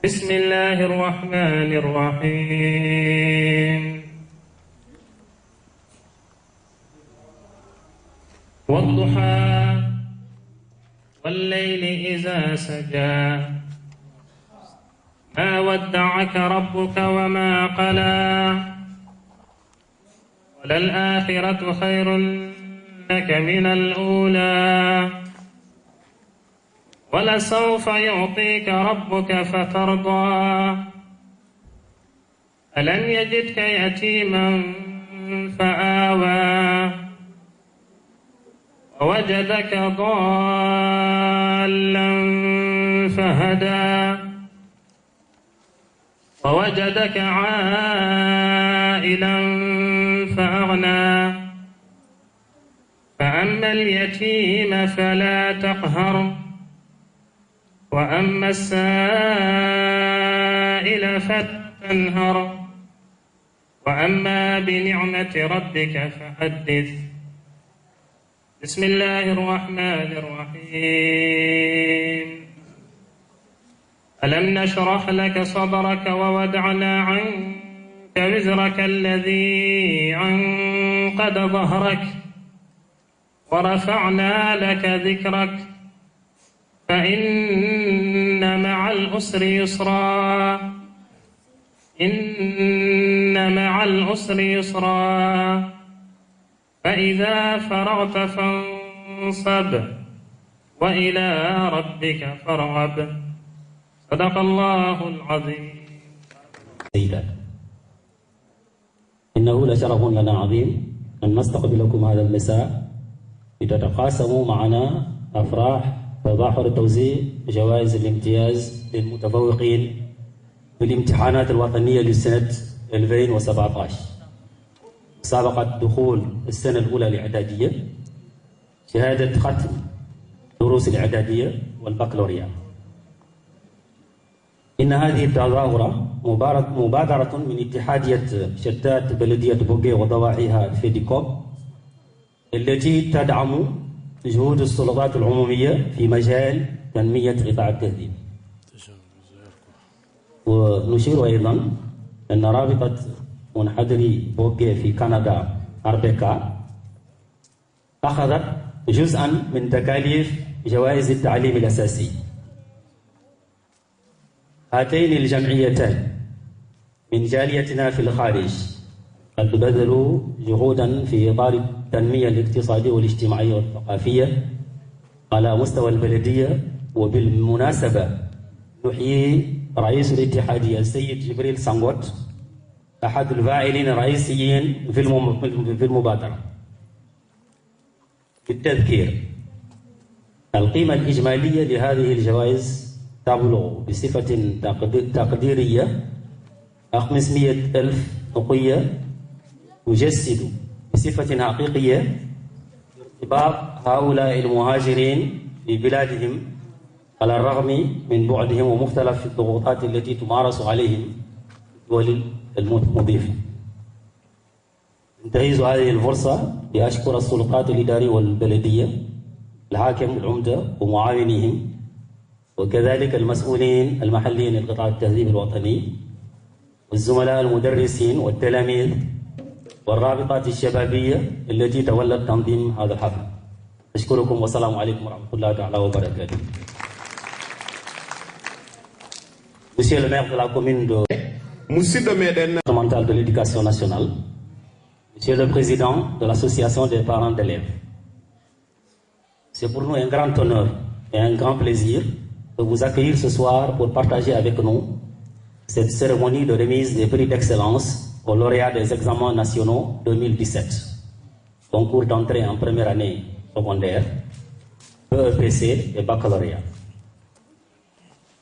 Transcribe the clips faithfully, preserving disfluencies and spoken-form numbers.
بسم الله الرحمن الرحيم. والضحى، والليل إذا سجى، ما ودعك ربك وما قلى، وللآخرة خير لك من الأولى، ولسوف يعطيك ربك فترضى. ألم يجدك يتيما فآوى، ووجدك ضالا فهدى، ووجدك عائلا فأغنى، فأما اليتيم فلا تقهر، وأما السائل فلا تنهر، وأما بنعمة ربك فحدث. بسم الله الرحمن الرحيم. ألم نشرح لك صدرك ووضعنا عنك وزرك الذي أنقض ظهرك، ورفعنا لك ذكرك، فإن مع العسر يسرا، إن مع العسر يسرا، فإذا فرغت فانصب، وإلى ربك فارغب. صدق الله العظيم. سيدات. إنه لشرف لنا عظيم أن نستقبلكم هذا المساء لتتقاسموا معنا أفراح تظاهر توزيع جوائز الامتياز للمتفوقين بالامتحانات الوطنية لسنة ألفين وسبعتاش، مسابقة دخول السنة الأولى الإعدادية، شهادة ختم دروس الإعدادية والبكالوريا. إن هذه التظاهرة مبارك-، مبادرة من اتحادية شتات بلدية بوغي وضواحيها فيديكوب، التي تدعم جهود السلطات العمومية في مجال تنمية قطاع التهذيب. ونشير أيضًا أن رابطة منحدري بوغي في كندا، أربيكا، أخذت جزءًا من تكاليف جوائز التعليم الأساسي. هاتين الجمعيتان من جاليتنا في الخارج قد بذلوا جهودا في إطار التنمية الاقتصادية والاجتماعية والثقافية على مستوى البلدية. وبالمناسبة، نحيي رئيس الاتحادية السيد جبريل سانغوت، أحد الفاعلين الرئيسيين في المم-، في المبادرة. للتذكير، القيمة الإجمالية لهذه الجوائز تبلغ بصفة تقد-، تقديرية خمسمية ألف نقية، تجسد بصفة حقيقية ارتباط هؤلاء المهاجرين في بلادهم على الرغم من بعدهم ومختلف الضغوطات التي تمارس عليهم في الدول المضيفة. أنتهز هذه الفرصة لأشكر السلطات الإدارية والبلدية، الحاكم، العمدة ومعاونيهم، وكذلك المسؤولين المحليين لقطاع التهذيب الوطني، والزملاء المدرسين والتلاميذ، والرابطات الشبابية التي تولت تنظيم هذا الحفل. أشكركم والسلام عليكم ورحمة الله تعالى وبركاته. Monsieur le maire de la commune de musidɗo meɗen départementale de l'éducation nationale, Monsieur le président de l'association des parents d'élèves, c'est pour nous un grand honneur et un grand plaisir de vous accueillir ce soir pour partager avec nous cette cérémonie de remise des prix d'excellence aux lauréats des examens nationaux deux mille dix-sept, concours d'entrée en première année secondaire, B E P C et baccalauréat.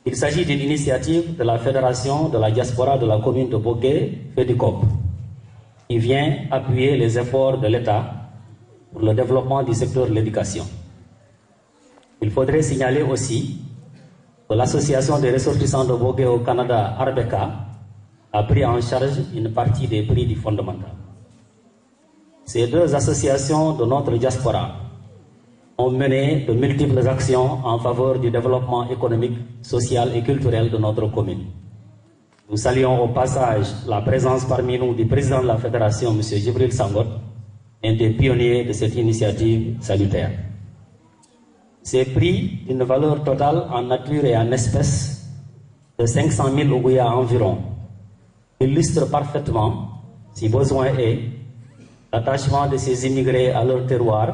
Il s'agit d'une initiative de la Fédération de la diaspora de la commune de Bogué, Fédicop, qui vient appuyer les efforts de l'État pour le développement du secteur de l'éducation. Il faudrait signaler aussi que l'Association des ressortissants de Bogué au Canada, Arbeka, a pris en charge une partie des prix du fondamental. Ces deux associations de notre diaspora ont mené de multiples actions en faveur du développement économique, social et culturel de notre commune. Nous saluons au passage la présence parmi nous du président de la fédération, M. Djibril Sangot, un des pionniers de cette initiative salutaire. Ces prix, d'une valeur totale en nature et en espèces de cinq cent mille ouguya environ, illustrent parfaitement, si besoin est, l'attachement de ces immigrés à leur terroir,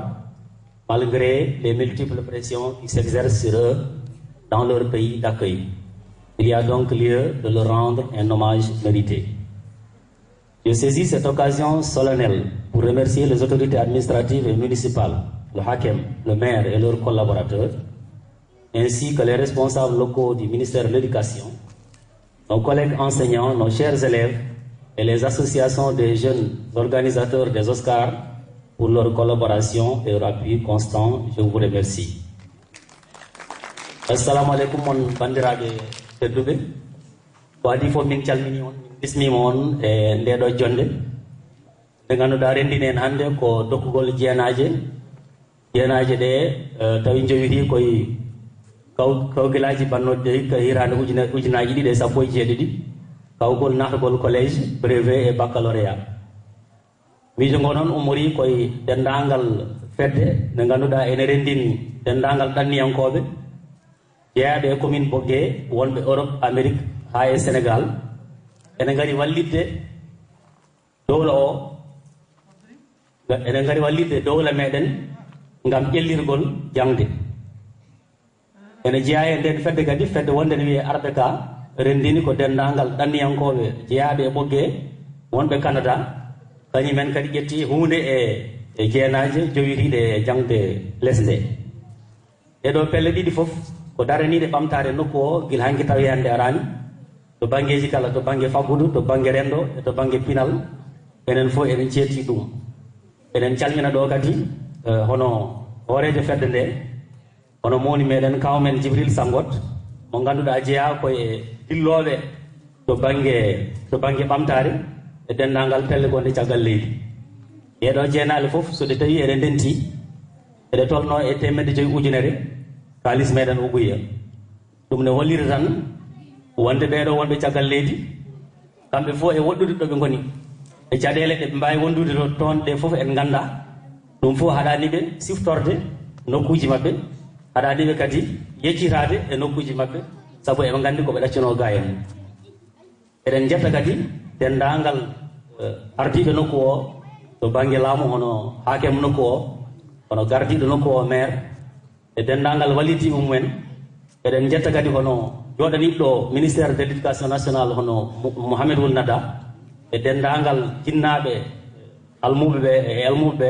malgré les multiples pressions qui s'exercent sur eux dans leur pays d'accueil. Il y a donc lieu de leur rendre un hommage mérité. Je saisis cette occasion solennelle pour remercier les autorités administratives et municipales, le hakem, le maire et leurs collaborateurs, ainsi que les responsables locaux du ministère de l'Éducation, nos collègues enseignants, nos chers élèves et les associations des jeunes organisateurs des Oscars pour leur collaboration et leur appui constant. Je vous remercie. Assalamu alaikum, mon bandiraɓe tedduɓe. Ko adi fof, min calmini on, min bismima on e nde ɗo jonde. Nde ngannduɗaa renndini en hannde ko dokkugol jeenaaje. Jeenaaje ɗe, eh, tawi njowiti koye kaw-, kawgilaaji bannooɗi ɗi ka hitaande ujune-, ujunaaji ɗiɗi e sappo e jeeɗiɗi, kawgol naatgol collège, brevet e baccalauréat. Miijo ngo noon ummori koye denndaangal fedde nde ngannduɗaa ene renndini denndaangal ɗanniyankooɓe jeyaaɓe e commune Bogué, wonɓe Europe, Amérique, haa e Sénégal, ene ngari wallitde dowla o, ene ngari wallitde dowla meɗen ngam ƴellirgol jaŋde. Ene jeyaa e nden fedde kadi, fedde wonde ne wiyee Arbeka, renndini ko denndaangal ɗanniyankooɓe jeyaaɓe e Bogué, wonɓe Canada, kañum en kadi ƴetti huunde e, e jeenaaje jowitiiɗe e jaŋde lesnde. Ɗee ɗoo pelle ɗiɗi fof ko daraniiɗe ɓamtaare nokku o gila hanki tawi hannde araani, to banngeeji kala, to bannge faggudu, to bannge renndo, e to bannge pinal, enen fof eɗen ceedtii ɗum. Eɗen calmina ɗoo kadi, eh, hono hooreejo fedde nde, hono mawni meɗen, kaaw men Jibril Sangot, mo ngannduɗaa jeyaa ko e dillooɓe to bannge, to bannge ɓamtaare e denndaangal pelle gonɗe caggal leydi. Ɗee ɗoo jeenaaje fof, so ɗe tawii eɗe ndenti, eɗe tolnoo e teemedde joyi ujunere kaalis meɗen Oguya. Ɗum ne holliri tan wonde ɓee ɗoo wonɓe caggal leydi, kamɓe fof e woɗɗude ɗo ɓe ngoni, e caɗeele ɗe ɓe mbaawi wondude to-, toon ɗe fof en nganndaa. Ɗum fof haɗaani ɓe siftorde nokkuuji maɓɓe, haɗaani ɓe kadi yeccitaade e nokkuuji maɓɓe, sabu eɓe nganndi ko ɓe ɗaccanoo gaa en. Eɗen njetta kadi denndaangal, eh, ardiiɓe nokku o to bannge laamu, hono haakem nokku o, hono gardiiɗo nokku o, maire, e denndaangal wallitiiɓe mumen. Eɗen njetta kadi hono jooɗaniiɗo ministère de l'éducation nationale, hono Mo-, Mohamed Wul Nada, e denndaangal jinnaaɓe almuuɓe ɓe e almuuɓe ɓe,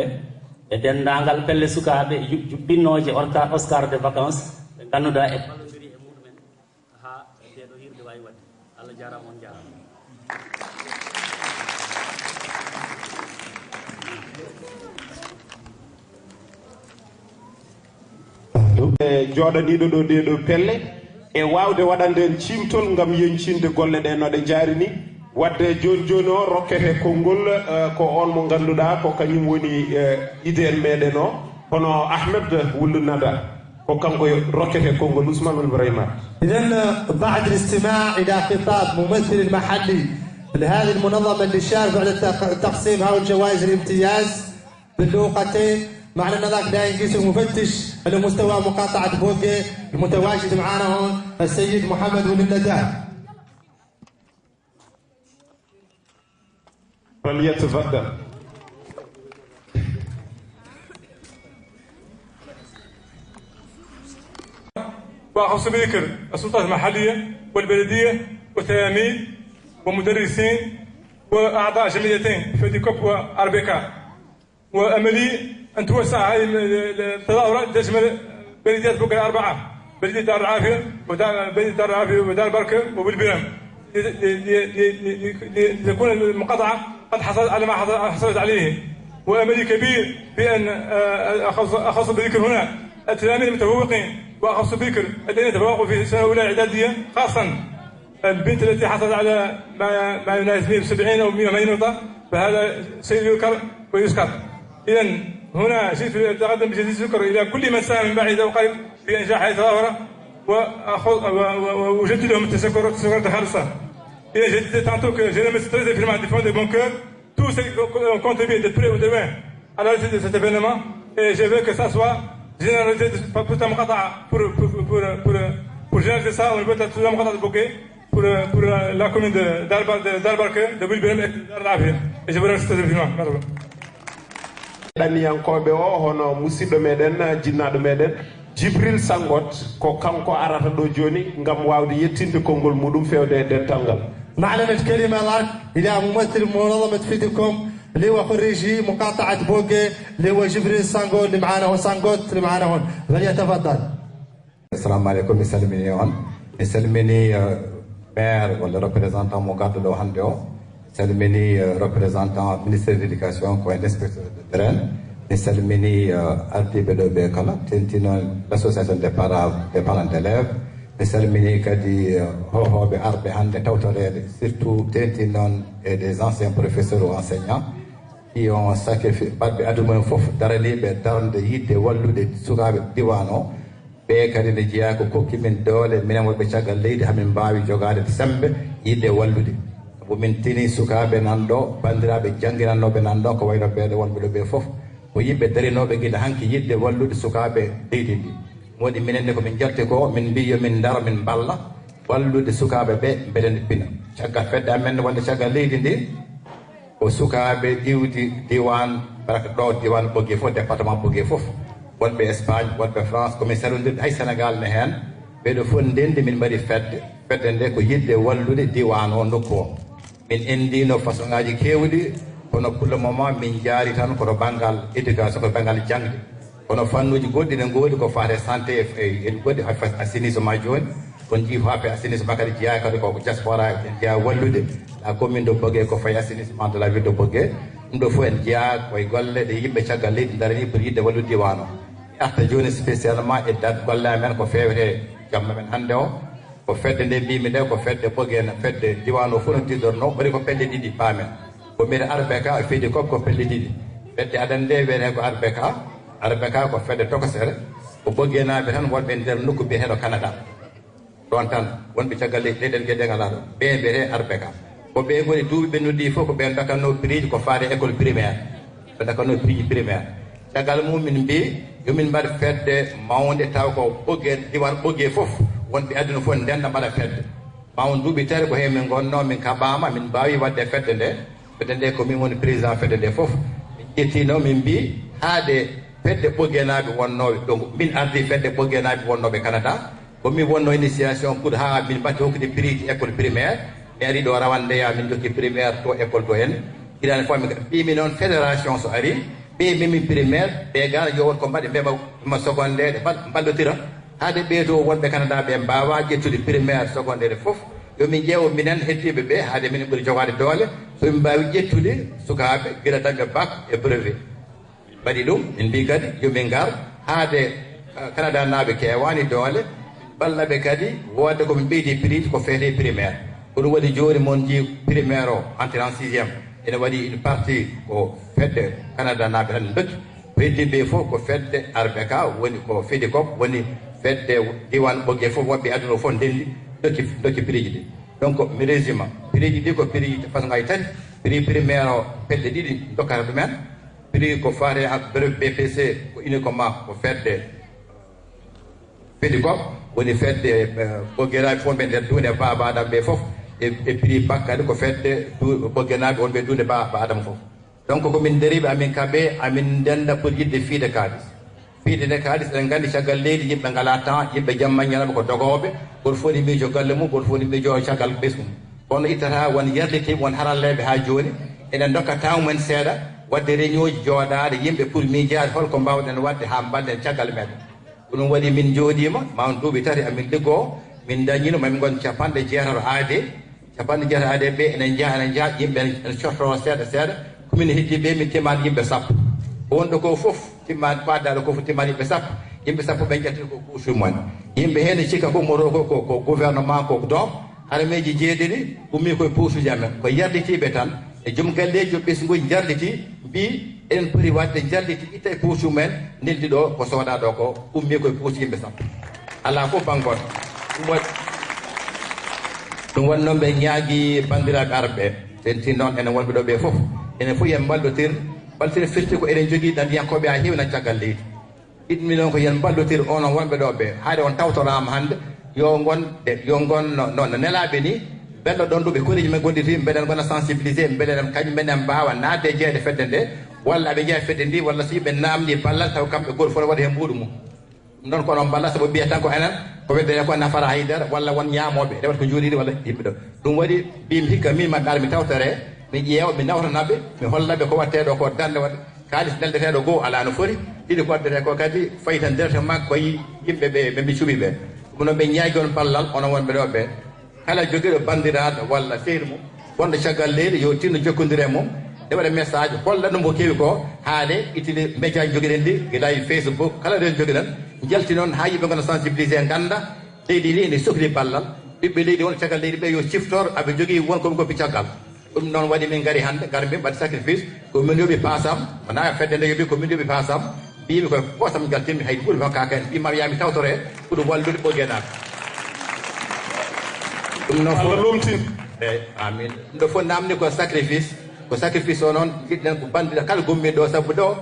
e denndaangal pelle sukaaɓe yu-, juɓɓinnooje orka-, Oscar de vacances, ɓe ngannduɗaa e ballondiri e muɗumen. Haa nde ɗo hirde waawi waɗde. Allah jaaraama, on jaaraama. E jooɗaniiɗo ɗo ɗee ɗoo pelle, e waawde waɗande en ciimtol ngam yeñcinde golle ɗee no ɗe njaari ni. Waɗde jooni jooni o rokkete konngol, eh, ko on mo ngannduɗaa ko kañum woni, eh, ideen meɗen o, hono Ahmed Wul Nada. Ko kanko rokkete konngol, Ousmane Wul Ibrahima. إذن بعد الاستماع إلى خطاب ممثل محلي لهذه المنظمة اللي شارك على تق-، تقسيم هاو الجوائز الامتياز باللغتين، معنا هناك داين قيس المفتش على مستوى مقاطعة بوقي المتواجد معنا هون السيد محمد ولي الندى. فليتفضل. وأخص بذكر السلطات المحلية والبلدية والتلاميذ والمدرسين وأعضاء جمعيتين فيديكوب وأربيكا. وأملي أن توسع هذه التظاهرة تشمل بلديات بوقرة أربعة، بلدية دار العافية ودار، بلدية دار العافية ودار بركة وبلبرام، لتكون المقاطعة قد حصلت على ما حصلت عليه. وأملي كبير بأن، آه، أخص، أخص بذكر هنا التلاميذ المتفوقين، وأخص بذكر الذين تفوقوا في السنة الأولى الإعدادية، خاصة البنت التي حصلت على ما، ما يناسب مية وسبعين أو مية وثمانين نقطة، فهذا شيء يذكر ويذكر. إذن هنا جئت أتقدم بجزيل الشكر إلى كل من ساهم من بعيد أو قريب في إنجاح هذه الثورة، وأخذ، و-، و-، وأجدد لهم التشكر، التشكر الخالصة. إذن je disais tantôt que je remercie très infiniment du fond de mon cœur tous ceux qui ont contribué de près ou de loin à la réussite de cet événement. Et je veux que ça soit généralisé de, pour, pour, pour, pour, pour, pour généraliser ça au niveau de la, tout le monde de Boké, pour, pour la, la commune de Darbar, de Darbarke, de Wilbirim et de Darlafia. Et je vous remercie très infiniment. Merci beaucoup. Ɗanniyankooɓe o, hono musidɗo meɗen, jinnaaɗo meɗen, Jibril Sangot, ko kanko arata ɗo jooni ngam waawde yettinde konngol muɗum feewde e dental ngal. معنا الكلمة الآن إلى ممثل منظمة فيديكوم اللي هو خريجي مقاطعة بوغي اللي هو جبريل سانغو اللي معنا هون، سانغوت اللي معنا هون، فليتفضل. Assalamu aleykum, mi salmini on. Mi salmini, eh, maire walla représentant mo garɗo ɗo hannde o. Mi salmini, eh, représentant ministère de l'éducation, ko en inspecteur de terrain. Mi salmini, eh, ardiiɓe ɗo ɓe kala, tentinoo l'association des parents, des parents d'élèves. Mi salmini kadi, eh, hohooɓe arɓe hannde tawtoreede, surtout tentinoo e des anciens professeurs ou enseignants qui ont sacrifié, baɗɓe aduna mumen fof, daraniiɓe darnde yiɗde wallude sukaaɓe diiwaan o. Ɓee kadi ne jeyaa ko kokki min doole, minen wonɓe caggal leydi, hamin mbaawi jogaade semmbe yiɗde wallude. Sabu min tinii sukaaɓe nan ɗo, banndiraaɓe jannginannooɓe nan ɗo, ko wayno ɓee ɗo wonɓe ɗo ɓee fof, ko yimɓe darinooɓe gila hanki yiɗde wallude sukaaɓe leydi ndi. Ɗum waɗi minen ne ko min njalti ko, min mbii yo min ndaro, min mballa wallude sukaaɓe ɓe, mbele ne pina. Caggal fedde amen wonde caggal leydi ndi, ko sukaaɓe iwdi diiwaan, baraka ɗo diiwaan Ɓoggee fof, département Ɓoggee fof, wonɓe Espagne, wonɓe France, ko min salondirɓe, hay Sénégal ne heen. Ɓee ɗo fof ndenndi min mbaɗi fedde. Fedde nde ko yiɗde wallude diiwaan o, nokku o. Min enndino façon ngaaji keewɗi, kono pour le moment min njaari tan koto banngal éducation, koto banngal jaŋde. Kono fannuuji goɗɗi ne ngoodi ko faati e santé, e, e goɗɗi, hay fas-, assainissement jooni. On njii ko faati e assainissement kadi jeyaa kadi ko diaspora en jeyaa wallude la commune de Bogué ko fayi assainissement de la ville de Bogué. Ɗum ɗo fof en jeyaa koye golle ɗe yimɓe caggal leydi darani pour yiɗde wallude diiwaan o. Mi arta jooni spécialement e dat golle amen ko fewte jamma men hannde o. Ko fedde nde mbimi nde ko fedde Bogué, fedde diiwaan o fof no diidorno, waɗi ko pelle ɗiɗi paamen. Ko mairie Arbeka e Fedicop ko pelle ɗiɗi. Fedde adannde nde wiyetee ko Arbeka, Arbeka ko fedde tokosere, ko Boguenaaɓe tan wonɓe e nder nokku biyeteeɗo Canada. Ɗoon tan wonɓe caggal leydi, leyɗeele geɗe ngalaa ɗo. Ɓe mbiyetee Arbeka. Ko ɓe ngoni duuɓi ɓennuɗi ɗi fof ko ɓe dokkatnoo prix ji ko faati e école primaire. Ɓe dokkatnoo prix ji primaire. Caggal mum min mbii yo min mbaɗ fedde mawnde taw ko Ɓoggee, diiwaan Ɓoggee fof, wonɓe aduna fof ndennda mbaɗa fedde. Maa won duuɓi tati ko heen min ngonnoo, min kaɓaama, min mbaawi waɗde fedde nde. Fedde nde ko min woni président fedde nde fof. Min ƴettiino, min mbii haade fedde Ɓoggeenaaɓe wonnooɓe, donc min ardii fedde Ɓoggeenaaɓe wonnooɓe Canada. Ko min wonnoo initiation pour haa min mbatti hokkude prix ji école primaire. Mi arii ɗo Rawane ndeya, min jokki primaire to école to en. Hitaande fof min mbii mi noon fédération so arii, ɓe memi primaire, ɓe gara yo won ko mbaɗi, mema, mema secondaire, mbal-, mballotira. Haade ɓee to wonɓe Canada ɓe mbaawa ƴettude primaire, secondaire fof. Yo min ƴeewo minen heddiiɓe ɓe, haade minen ɓuri jogaade doole. So min mbaawi ƴettude sukaaɓe gila dañɓe bac e brevet. Mbaɗi ɗum, min mbii kadi yo min ngar haade, eh, Canada naaɓe keewaani doole, min mballa ɓe kadi woodde ko min ɓeydi prix ko feetee primaire. Ko ɗum waɗi jooni mon njii primaire o, entrée en sixième, ene waɗi une partie ko fedde Canada naaɓe tan ndokki. Ko heddi ɓe fof ko fedde Arbeka, woni ko Fedicop, woni fedde diiwaan Ɓoggee fof, wonɓe aduna o fof ndenndi, ndokki, ndokki prix ji ɗi. Donc, mi résuma, prix ji ɗi ko prix ji façon ngaji tati, prix primaire o pelle ɗiɗi ndokkata ɗumen, prix ko faate ha brevet B P C ko Unicoma ko fedde Fedicop, woni fedde, eh, Ɓoggeenaaɓe fof ɓe nder duunde Baaba Adama ɓe fof, e, e prix bac kadi ko fedde du-, Ɓoggeenaaɓe wonɓe duunde Ba-, Ba Adama fof. Donc ko min ndariiɓe, amin kaɓe, amin ndennda pour yiɗde fiyde kaalis. Fiyde nde kaalis, eɗen nganndi caggal leydi yimɓe ngalaa temps, yimɓe jamma ñalawma ko dogooɓe, gooto fof ne miijo galle mum, gooto fof ne miijo caggal ɓesngu mum. Kono ittata won yarlitiiɓe, won haralleeɓe haa jooni, eɗen ndokka temps mumen seeɗa, waɗde réunion ji, jooɗaade yimɓe pour miijaade hol ko mbaawɗen waɗde haa mballen caggal meɗen. Ko ɗum waɗi min njooɗiima, ma won duuɓi tati amin liggoo, min ndañiino ma min ngon capanɗe jeetato aade, capanɗe jeetato aade ɓe ene njaha, ene njaha, yimɓe ene, ene cortoo seeɗa seeɗa, ko min heddi ɓe, min timaani yimɓe sappo. Ko wonɗo ko fof timmaani, ko addaɗo ko fof timmaani yimɓe sappo. Yimɓe sappo ɓe ƴettata ko poche mum en. Yimɓe heen cikka ko ummoto ko, ko, ko gouvernement ko ɗo. Armeeji jeeɗiɗi ummii koye poche uji amen. Ko yarditiiɓe tan e joom galleeji, joom ɓesnguuji njarditi, mbii eɗen poti waɗde njarditi itta e poche mum en, neldi ɗo ko soodaa ɗo ko ummii koye poche yimɓe sappo. Alaa fof banngooto. Ɗum waɗi, ɗum waɗi noon ɓe ñaagi banndiraaɓe Arab ɓe. Ɓen tin noon enen wonɓe ɗo ɓe fof, enen fof yen mballotir. Mballotir firti ko eɗen jogii ɗandiyankooɓe haa heewi nan caggal leydi. Yiɗmi noon ko yen mballotir onon wonɓe ɗo ɓe, haade on tawtoraama hannde, yo ngon, yo ngon no, no, no nelaaɓe ni, mbello ɗon ɗo ɓe koreeji men gollirti, mbeɗen ngona sensibilisé, mbeɗen kañum mbeɗen mbaawa naatde e jeyde fedde nde, walla aɓe njeya fedde ndi, walla so yimɓe naamni ballal, taw kamɓe gooto fof ne waɗa heen mbuuɗu mum. Ɗum noon ko onon mballa, sabu mbiya tan ko enen, ko weddere ko nafara haydara, walla won ñaamooɓe, rewata ko njuuriiɗi walla yimɓe ɗo. Ɗum waɗi mbimi hikka min maɓɓe ara mi tawtore, mi ƴeewa, mi nawtanaɓe, mi hollaɓe ko wattee ɗo ko darnde waɗa. Kaalis neldeteeɗo goo alaa no foti, ɗiɗi ko waddetee ko kadi fayi tan directement koye yimɓe ɓe, ɓe mi cuɓi ɓe. Ɗum noon ɓe ñaagi on ballal, onon wonɓe ɗo ɓe. Kala jogiiɗo banndiraaɗo walla sehil mum, wonɗo caggal leydi, yo tinno jokkondire e mum, nde waɗa message, holla ɗum ko kewi ko, haale, ittide média jogiɗen ɗi, gila e Facebook, kala ɗen jogiɗen, njalti noon haa yimɓe ngona sensibilisé, ngannda, leydi ndi ene sokli ballal, ɓiɓɓe leydi won caggal leydi ɓe yo ciftor, aɓe jogii won ko ɓe goppi caggal. Ɗum noon waɗi min ngari hannde, ngar min mbaɗi sacrifice, ko min yoɓi paasam, wonaa fedde nde yoɓi, ko min yoɓi paasam, mbimi koye poosam ngal timmi, hay ɓuri makka ken, mbima wiya mi tawtore, ɓuri wallude ɓoggeenaaɓe. Ɗum noon fof Allah lomtin. Eyi, amin. Ɗum ɗo fof namni ko sacrifice, ko sacrifice o noon, jiɗɗen ko banndiraaɓe kala gommiiɗo ɗo, sabu ɗo,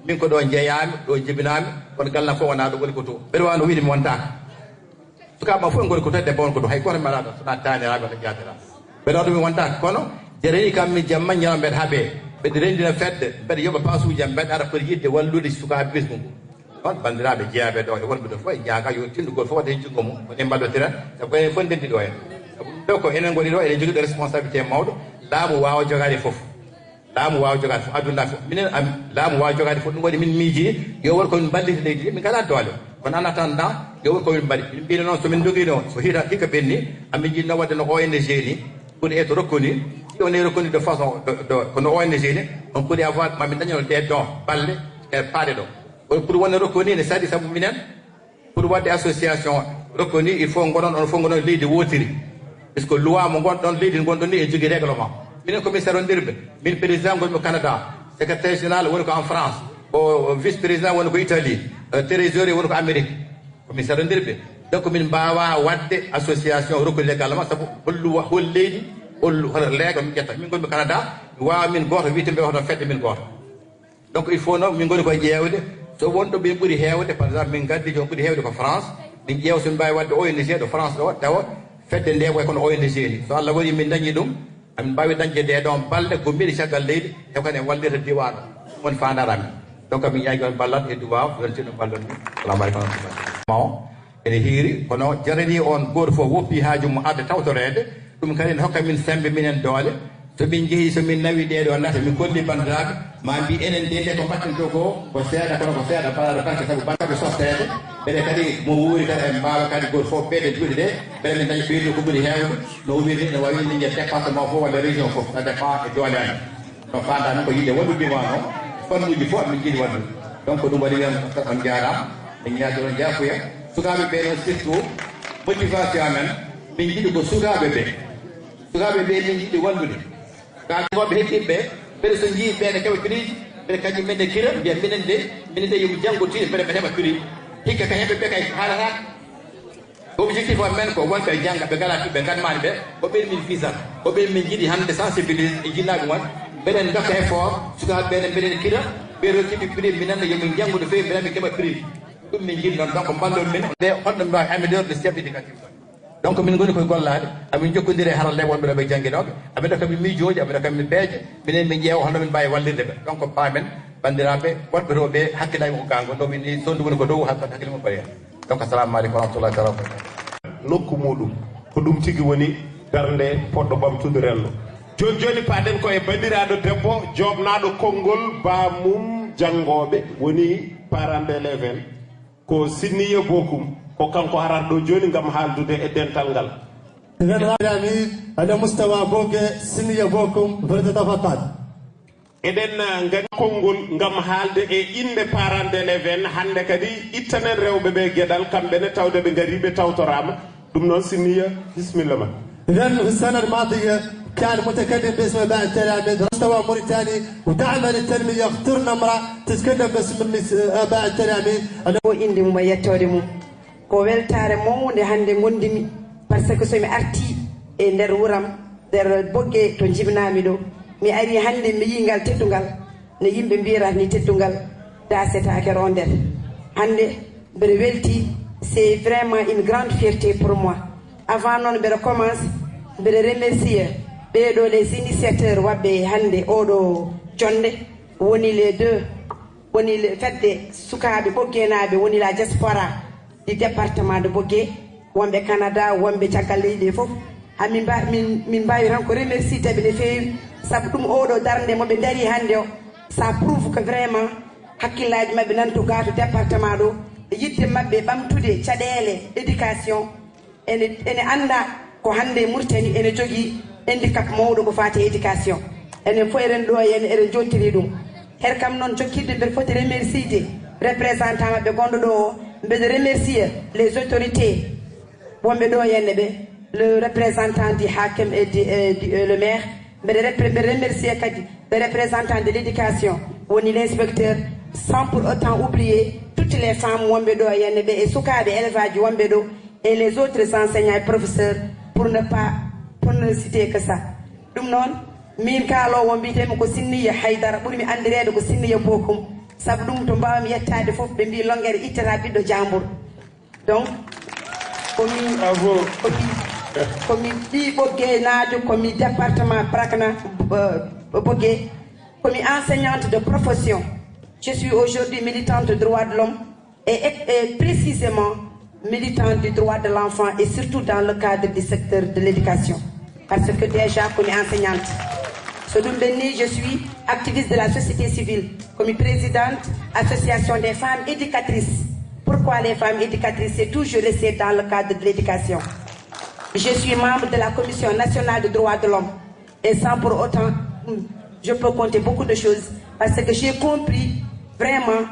min ko ɗo njeyaami, ɗo jibinaami, kono gallam fof wonaa ɗo woni ko to. Mbeɗa waawi no wiide mi wontaaka. Sukaaɓe am fof ngoni ko to, debbo on ko to, hay gooto mi alaa ɗo, so wonaa taaniraaɓe walla jaatiraaɓe. Mbeɗa waɗa mi wontaaka, kono jarani kam min jamma ñalawma mbeɗa haɓee, mbeɗa renndina fedde, mbeɗa yoɓa paasuuji am, mbeɗa ara foti yiɗde wallude sukaaɓe ɓesngu ngu. Noon, banndiraaɓe jeyaaɓe ɗo e wonɓe ɗo fof, e ñaaga yo tinndugol fof waɗa heen junngo mum, ko ɗe mballotira, sabu ko enen fof ndenndi ɗo heen. Sabu ɗum ɗo ko enen ngoni ɗo, eɗen njogii ɗo responsabilité mawɗo, laamu waawa jogaade fof. Laamu waawa jogaade fof, aduna fof. Minen, am, laamu waawa jogaade fof. Ɗum waɗi min miiji, yo won ko min mballita leydi ndi, min ngalaa doole. Kono en attendant, yo won ko min mbaɗi. Min mbino noon, so min ndogiino, so hita hikka ɓenni, amin njiɗno waɗde no O N G ni, pour être reconnu. Si on est reconnu de façon, de, de, ko no O N G ni, on pourrait avoir, ma min dañano des dons, balle, e paɗe ɗo. Kono pour wonde reconnu ne saɗi sabu minen, pour waɗde association reconnue, il faut ngoɗon, on fof ngoɗon leydi wootiri. Puisque loi mo ngonɗon, leydi ngonɗon ni, e jogii règlement. Minen ko min sarondirɓe. Min président ngonmi Canada, secrétaire général woni ko en France, o vice président woni ko Italie, euh, trésorier woni ko Amérique. Ko min sarondirɓe. Donc min mbaawa waɗde association reconnue légalement, sabu hollu, hol leydi, hol, hol leegal min ƴetta. Min ngonmi Canada, mi waawa min gooto, wiyte mbe hoto fedde min gooto. Donc il faut noon min ngoni koye ƴeewde, so won ɗo min ɓuri heewde, par exemple min nganndi joom ɓuri heewde ko France, min ƴeewa so min mbaawi waɗde O N G ɗo France ɗo, tawa fedde nde ko kono O N G ni. So Allah waɗi min dañii ɗum, amin mbaawi dañde nde ɗon balɗe gommiiɗe caggal leydi, tawa kadi en wallirta diwaan o. Ɗum woni faandaare amen. Donc min ñaagi on ballal e duwaaw, yonti no ballon ni. Salamu aleykum wa rahmatullah. Ene hiiri, kono jarani on gooto fof woppi haaju mum arde tawtoreede, ɗum kadi ne hokka min semmbe minen doole. So min njehii, so min nawii ɗee ɗoo nate, min kolli banndiraaɓe, maa mbii enen de, nde ko mbaɗten ɗoo ko, ko seeɗa, kono ko seeɗa mbaɗaɗo barke, sabu banndiraaɓe softeede, mbeɗe kadi mo wuuri kadi en mbaawa kadi gooto fof ɓeyden juuɗe ɗe, mbeɗa min daña ɓeydu ko ɓuri heewde, no o wiiri, no waawi min njiya département fof walla région fof, ça dépend e doole amen. No faandaa min ko yiɗde waɗude ma noon, fannuuji fof amin njiɗi waɗude. Donc ko ɗum waɗi wiyan on njaaraama, min ñaagii on jaafuya. Sukaaɓe ɓee noon surtout, motivation amen, min njiɗi ko sukaaɓe ɓee. Sukaaɓe ɓee min njiɗi wallude. Sukaaɓe heɓiiɓe ɓee, mbeɗa so njii ɓee ne keɓa prix, mbeɗa kañum men ne kira, mbiya minen de, minen de yomi janngo tiiɗe, mbeɗa mbeɗa heɓa prix. Hikka ka heɓe ɓe kay haalataake. Objectif am men ko wonɓe jannga, ɓe ngalaa ɓiɓɓe nganmaani ɓe, ko ɓen min fisata, ko ɓen min njiɗi hannde sensibiliser e jinnaaɓe mon, mbeɗen ndokka effort, sukaaɓe ɓe ne mbeɗen kira, ɓe rokkiiɓe prix, minen ne yo min njanngu no feewi, mbeɗa mi keɓa prix. Ɗum min njiɗi noon, donc mballon min, nde honno min mbaawi améliorer le système éducatif. Donc min ngoni koye gollaade, amin njokkondiri e haralleeɓe wonɓe ɗo ɓe jannginooɓe, amin ɗo kamin miijooji, amin ɗo kamin peeje, minen min ƴeewa honno min mbaawi wallirde ɓe. Donc paamen, banndiraaɓe, wonɓe ɗo ɓe hakkillaaji mum ko gaango, no min ni sonndu woni ko dow, hakkille mum ko heen. Donc, assalamu aleykum wa rahmatullahi taala wa barakatuh. Nokku muɗum. Ko ɗum tigi woni darnde poɗɗo ɓamtude renndo. Jooni jooni, paaɗen ko e banndiraaɗo debbo jooɓnaaɗo konngol baamum janngooɓe, woni parent d'élève en. Ko Sinniya Bokum, ko kanko arata ɗo jooni ngam haaldude e dental ngal. Idan rami ala mustawa boge Sinniya Bokum, falyatafaddal. Eɗen, uh, ngadi konngol ngam haalde e innde parents d'élèves en, hannde kadi ittanen rewɓe ɓe geɗal, kamɓe ne tawde ɓe ngari, ɓe tawtoraama. Ɗum noon, Sinniya, bisimilla ma. Idan, sanad madiya, kan mutakaddam bismi Aba Taramin, rastawa Mauritani, wa da'ama li tanmiya, ikhtarna mra, tatkallama bismi Aba Taramin. Ko innde mum e yettoode mum. Ko weltaare mawnde hannde ngonndimi, par ce que so mi artii e nder wuram, nder Bogge to njibnaami ɗo, mi arii hannde mi yii ngal teddungal, no yimɓe mbiyata ni teddungal daasetaake roo nder. Hannde mbeɗa weltii, c'est vraiment une grande fierté pour moi. Avant noon mbeɗa commence, mbeɗa remercier ɓeeɗo les initiateurs waɗɓe hannde oɗo jonnde, woni les deux, woni le fedde sukaaɓe ɓoggeenaaɓe, woni la diaspora du département de Bogge, wonɓe Canada, wonɓe caggal leydi e fof. Ha min mba-, min, min mbaawi tan ko remercier ɓe no feewi, sabu ɗum oɗo darnde mo ɓe ndarii hannde o, ça prouve que vraiment hakkillaaji maɓɓe nan to gaa to département ɗo, e yiɗde maɓɓe ɓamtude caɗeele éducation. Ene, ene annda ko hannde Mauritanie ene jogii handicap mawɗo ko faati e éducation. Enen fof eɗen ɗo, en eɗen jottiri ɗum. Her kam noon jokkirde mbeɗa foti remercier représentant maɓɓe gonɗo ɗo o, mbeɗa remercier les autorités wonɓe ɗo henne ɓe, le représentant du hakim et du, euh, du, euh, le maire. Mbeɗa repre-, mbeɗa remercier kadi le représentant de l'éducation, woni l'inspecteur, sans pour autant oublier toutes les femmes wonɓe ɗo henne ɓe e sukaaɓe élève aji wonɓe ɗo, et les autres enseignants et professeurs, pour ne pas, pour ne citer que ça. Ɗum noon, min kaaloowo mbiyetee-mi ko Sinniya Haydara, ɓuri-mi anndireede ko Sinniya Bokum, sabu ɗum to mbaawmi yettaade fof ɓe mbii lonngere ittata ɓiɗɗo jaambur. Donc, ko mi, Bravo. ko mi, ko mi ɓii Ɓoggeenaajo, ko mi département Prakna, euh, Ɓoggee, ko mi enseignante de profession. Je suis aujourd'hui militante de droits de l'homme et, et, et précisément militante du droit de l'enfant et surtout dans le cadre du secteur de l'éducation. Parce que déjà, ko mi enseignante. So ɗum ɓenni, je suis activiste de la société civile, ko mi présidente association des femmes éducatrices. Pourquoi les femmes éducatrices? C'est toujours resté dans le cadre de l'éducation. Je suis membre de la Commission nationale des droits de l'homme. Et sans pour autant, je peux compter beaucoup de choses parce que j'ai compris vraiment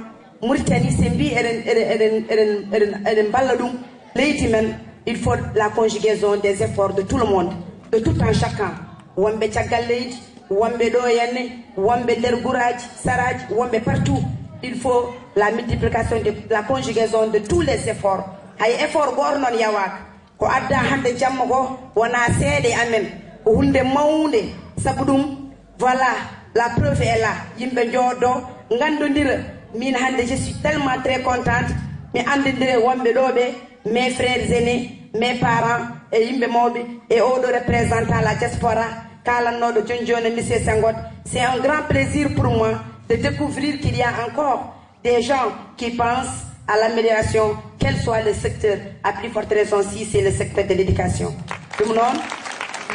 Mauritanie, c'est bien, eɗen, eɗen, eɗen, eɗen, eɗen, eɗen mballa ɗum leydi men. Il faut la conjugaison des efforts de tout le monde, de tout un chacun. Wonɓe caggal leydi, wonɓe ɗo henne, wonɓe nder guraaji, saraaji, wonɓe partout. Il faut la multiplication de la conjugaison de tous les efforts. Hay effort gooto noon yawaaka. Ko adda hannde jamma ko wonaa seeɗa e amen, ko huunde mawnde, sabu ɗum, voilà, la preuve est là, yimɓe njooɗo, nganndondira. Min hannde, je suis tellement très contente, mi anndondira wonɓe ɗo ɓe, mes frères aînés, mes parents, e yimɓe mawɓe, e oɗo représentant la diaspora, kaalannooɗo jooni jooni, monsieur Senghot. C'est un grand plaisir pour moi de découvrir qu'il y a encore des gens qui pensent à l'amélioration, quel soit le secteur, à plus forte raison si c'est le secteur de l'éducation. Ɗum noon,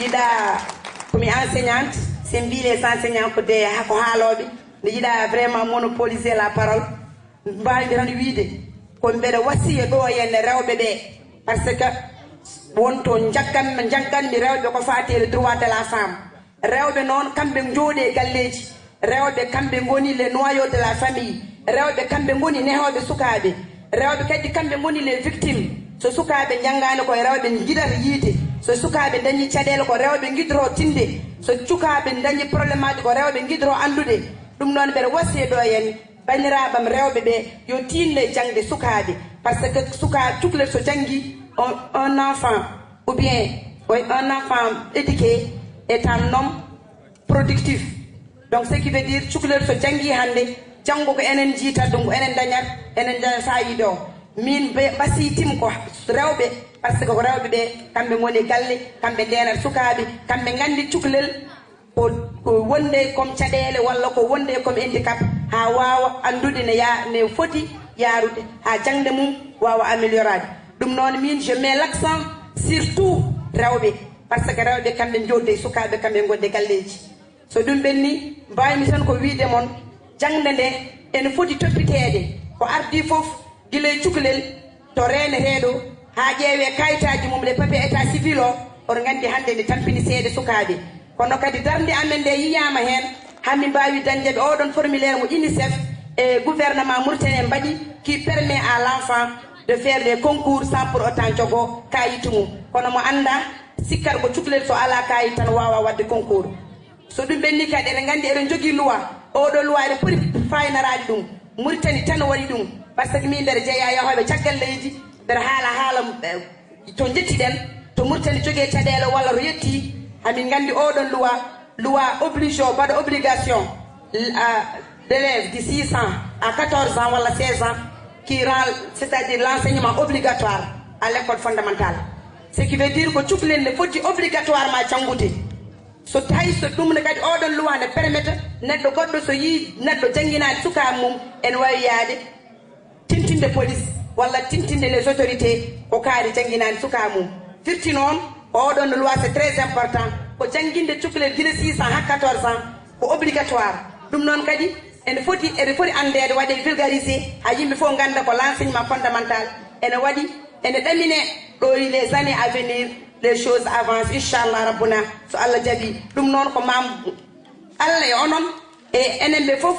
yiɗa, ko mi enseignante, se mbi les enseignants ko de, ko haalooɓe, nde yiɗa vraiment monopoliser la parole, mbawmi tan wiide ko mbeɗa wasiya ɗo henne rewɓe ɓe, parce que wonto jaggan-, jagganmi rewɓe ko faati e le droit de la femme. Rewɓe noon, kamɓe njooɗi e galleeji. Rewɓe, kamɓe ngoni les noyaux de la famille. Rewɓe, kamɓe ngoni nehooɓe sukaaɓe. Rewɓe kadi, kamɓe ngoni les victimes. So sukaaɓe njanngaani, ko e rewɓe njiɗata yiyde. So sukaaɓe ndañi caɗeele, ko rewɓe ngiɗroo tinde. So sukaaɓe ndañi problémeaaji, ko rewɓe ngiɗroo anndude. Ɗum noon, mbeɗa wasiya ɗo henne banndiraaɓe am rewɓe ɓe, yo tiinno e jaŋde sukaaɓe. Parce que sukaa-, cukalel so janngi, un, un enfant, ou bien, oui, un enfant éduqué est un homme productif. Donc, ce qui veut dire, cukalel so janngi hannde, janngo ko enen njiyata ɗum, ko enen ndañat, enen ndañat faayiida o. Min mbe-, mbasiyi tim ko rewɓe, parce que ko rewɓe ɓe, kamɓe ngoni e galle, kamɓe ndeenata sukaaɓe, kamɓe nganndi cukalel ko, ko wonde comme caɗeele walla ko wonde comme handicap, haa waawa anndude ne ya-, ne foti yaarude, haa jaŋde mum waawa amélioraade. Ɗum noon, min, je mets l'accent surtout rewɓe, parce que rewɓe kamɓe njooɗde e sukaaɓe, kamɓe ngonde galleeji. So ɗum ɓenni, mbaawmi tan ko wiyde mon, jaŋde nde ene foti toppiteede. Ko ardii fof, gila e cukalel to reeneteeɗo, haa ƴeewee kayitaaji mum, les papiers état civil o, oɗon nganndi hannde nde tampini seeɗa sukaaɓe. Kono kadi darnde amen nde yiyaama heen, Haa min mbaawi dañde ɓe oɗon formulaire mo UNICEF e gouvernement Mauritanie mbaɗi, qui permet à l'enfant de faire les concours sans pour autant jogo kaayitu mum. Kono mo annda, sikkat ko cuklel so alaa kaayit tan waawaa waɗde concours. So ɗum ɓenni kadi, eɗen nganndi eɗen njogii loi. Oɗo loi eɗen poti faaynaraade ɗum. Mauritanie tan waɗi ɗum. Par ce que min mbeɗa jeyaa yahooɓe caggal leydi, mbeɗa haala haala, eh, to njettiɗen, to Mauritanie jogee caɗeele walla to yetti, hamin nganndi oɗon loi, loi oblige o mbaɗa obligation, ah, d'élève de six ans à quatorze ans walla seize ans, qui rend, c'est-à-dire l'enseignement obligatoire à l'école fondamentale. Ce qui veut dire ko cuklel ne foti obligatoirement janngude. So tawi so ɗum ne kadi oɗon loi ne permettre neɗɗo goɗɗo so yii neɗɗo jannginaani sukaaɓe mum, ene waawi yaade tintinde police walla tintinde les autorités ko kaari jannginaani sukaaɓe mum. Firti noon, ko oɗon loi c'est très important, ko jannginde cukalel gila six ans haa quatorze ans ko obligatoire. Ɗum noon kadi ene foti, ene foti anndeede, waɗe vulgarisé haa yimɓe fof ngannda ko l'enseignement fondamental ene waɗi, ene ɗamine ɗo e les années à venir, les choses avancent, inchallah rabbuna, so Allah jaɓi. Ɗum noon ko maam Allah e onon e enen ɓe fof,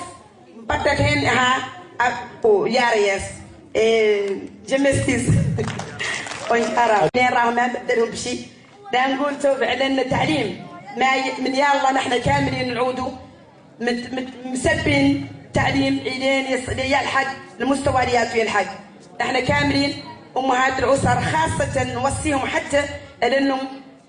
mbaɗdat heen haa a-, o yaara yeeso. E, je m'excuse. On jaaraama. Ne rahman ɓe ɗum si. Ɗan ngol to ɓe enen no تعليم. ما ي-، من يا الله نحن كاملين نعودوا. مت-، مت-، مسبين تعليم إلين يص-، يلحق المستوى اللي ياتو يلحق. نحن كاملين أمهات الأسر خاصة نوصيهم حتى لأنهم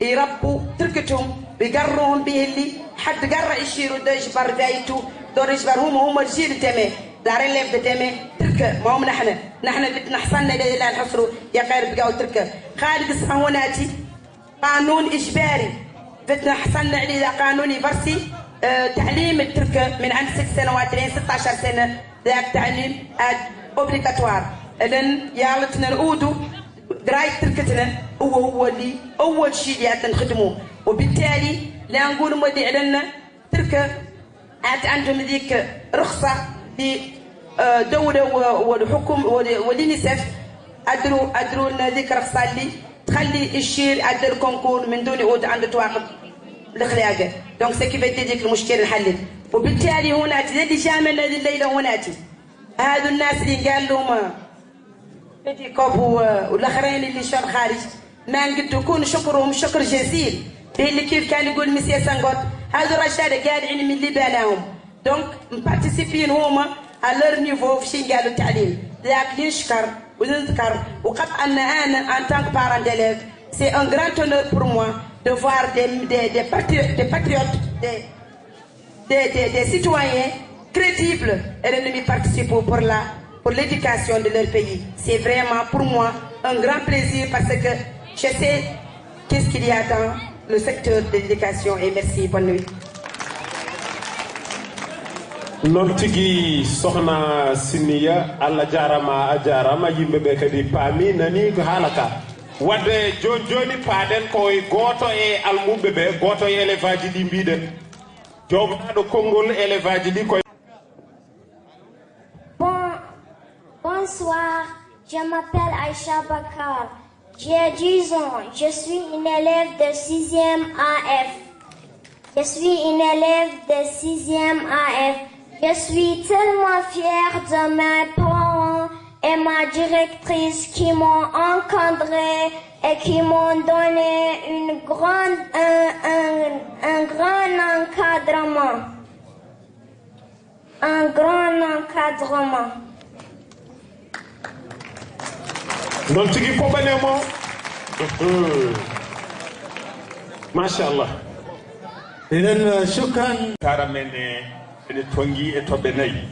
يربوا تركتهم ويقرهم به اللي حد قرا يشيروا دو يجبر فايتو، دو يجبر هم، هم الجيل دمي، la relève de demain ترك ما هم نحن. نحن بدنا حصلنا إلى لا نحصروا يا خير بقاو ترك. خالد الصهوناتي قانون إجباري. بدنا حصلنا عليه قانون يبرسي، آه، تعليم الترك من عند ست سنوات لين ستة عشر سنة، ذاك تعليم، آه، obligatoire. إذن يالتنا نعودوا قراية تركتنا، هو، هو اللي أول شيء اللي نخدمه. وبالتالي لا نقول مودي علينا ترك، أنت عندهم ذيك رخصة ب، آه، دولة و-، والحكم وال-، واليونيسف أدروا، أدروا لنا ذيك رخصة اللي تخلي الشير أدر كونكور من دون عود عنده تواقف الخلاقة. Donc ce qui veut dire المشكلة انحلت. وبالتالي هنا تزيد جامع الذي الليلة هنا تي. هذو الناس اللي قال لهم، آه، بدي كوب و-، والآخرين اللي شال خارج. ما نقدر نكون شكرهم شكر جزيل. في اللي كيف كان يقول مسيا سانغوت، هذو الرجال قال علم اللي بناهم. Donc نبارتيسيبي هما à leur niveau في شي قالوا التعليم. ذاك اللي نشكر ونذكر وقد أن أنا en tant que parent d'élève, c'est un grand honneur pour moi de voir des, des, des patriotes, des patriotes, des des, des, des citoyens crédibles et l'ennemi participe pour la, pour l'éducation de leur pays. C'est vraiment pour moi un grand plaisir parce que je sais qu'est-ce qu'il y a dans le secteur de l'éducation et merci, bonne nuit. Noon tigi, Sohna Sinniya, Allah jaaraama, a jaaraama, yimɓe ɓe kadi paami, nani ko haala ka. Wadde jooni jooni paaɗen ko e gooto e almuɓɓe ɓe, gooto e élève aji ɗi mbiɗen. Joownaaɗo konngol élève aji ɗi koye. Bon, bonsoir, je m'appelle Aïcha Bakar. J'ai dix ans, je suis une élève de sixième A F. Je suis une élève de sixième A F. Je suis tellement fière de mes parents et ma directrice qui m'ont encadrée et qui m'ont donné une grande, un, un, un grand encadrement. Un grand encadrement. Noon tigi, poɓɓanee mo. Machallah. Idan, shukran. Kara men e ene tongi e toɓɓe nayi.